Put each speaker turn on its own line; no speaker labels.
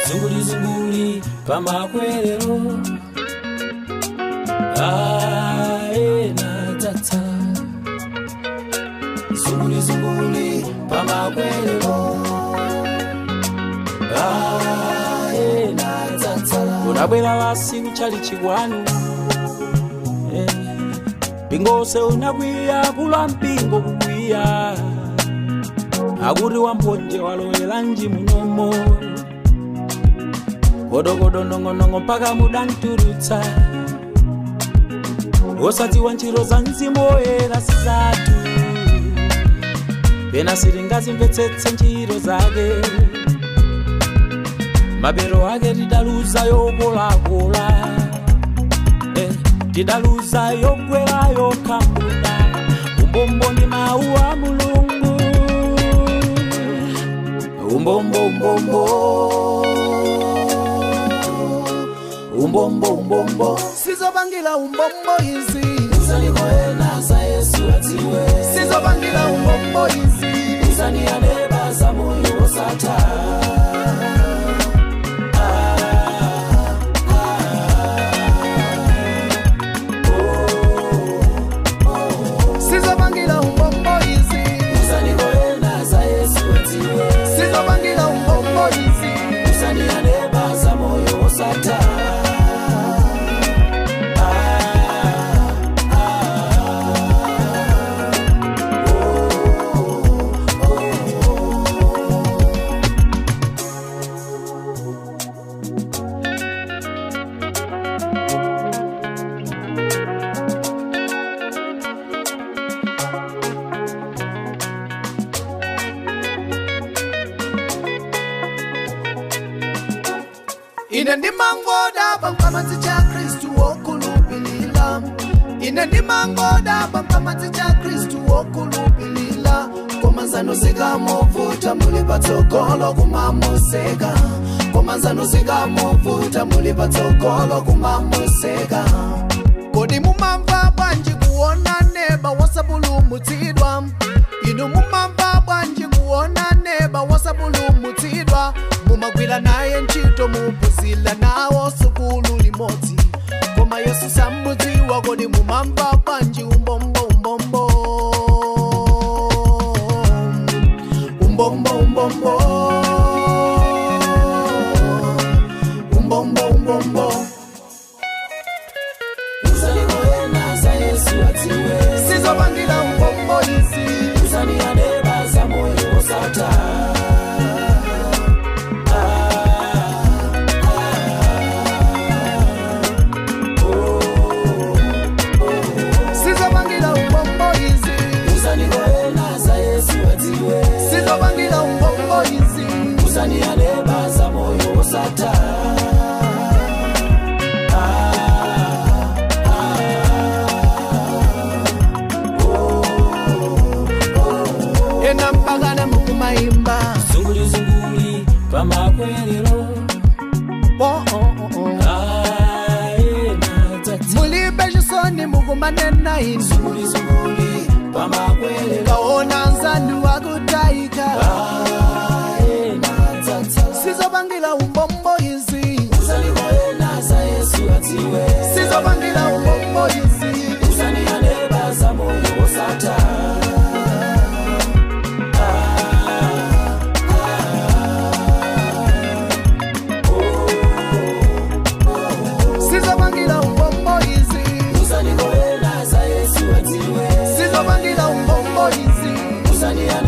Zunguli zunguli pamakwerero ae na tata. Zunguli zunguli pamakwerero ae na tata. Unabwera wasi kuchali chigwanu mpingo se unakwiya kula mpingo kukwiya akuti wamphonje walowera nji munomo kodokodo nongonongo mpaka mudanturutsa osadziwa ntchito za mzimu woyera sizathu pena sitingazimvetsetse ntchito zake mapero ake tidaluza yokolakola tidaluza yogwera yokhambuna umbombo ndi mawu a Mulungu umbombo umbombo umbombo umbombo
sizobangila umbombo izi
uzalikoena za Yesu adziwe
sizobangila umbombo izi
uzaniyaneba za moyo wosatha.
Sizobangila umbombo izi
uzalikoena za Yesu adziwe
sizobangila umbombo izi
uzaniyaneba za moyo wosatha.
Ine ndimangoda pampamadzi cha Kristu wokulupilila. Ine ndimangoda pampamadzi cha Kristu wokulupilila. Komanzano zikamuvuta muli patsogolo kumamuseka. Komanzano zikamuvuta muli patsogolo kumamuseka. Kodi mumamva bwanji kuona neba wasapulumutsidwa? Inu mumamva bwanji kuona neba wasapulumutsidwa? Mumagwira naye ntchito mupuzila nawo sukulu limodzi. Koma Yesu samudziwa kodi mumamva bwanji umbombo umbombo. Umbombo umbombo. Umbombo umbombo.
Uzalikoena za Yesu adziwe
Sizobangila umbombo izi
uzaniyaneba za moyo wosatha.
Sizobangila umbombo izi
Uzalikoena za Yesu adziwe
Sizobangila umbombo izi
uzaniyaneba za moyo wosatha.
Ena mpakana mukumayimba
Zunguli zunguli pamakwerero
oh, oh, oh, oh.
ae na tata.
Mulibe chisoni mukumanena inu
Zunguli zunguli pamakwerero
kaona nzanu wakutayika
ae na tata.
Sizobangila umbombo izi
Uzalikoena za Yesu adziwe
Sizobangila umbombo izi
uzaniyaneba za moyo wosatha.
Sizobangila umbombo izi
Uzalikoena za Yesu adziwe
Sizobangila umbombo izi
uzaniyaneba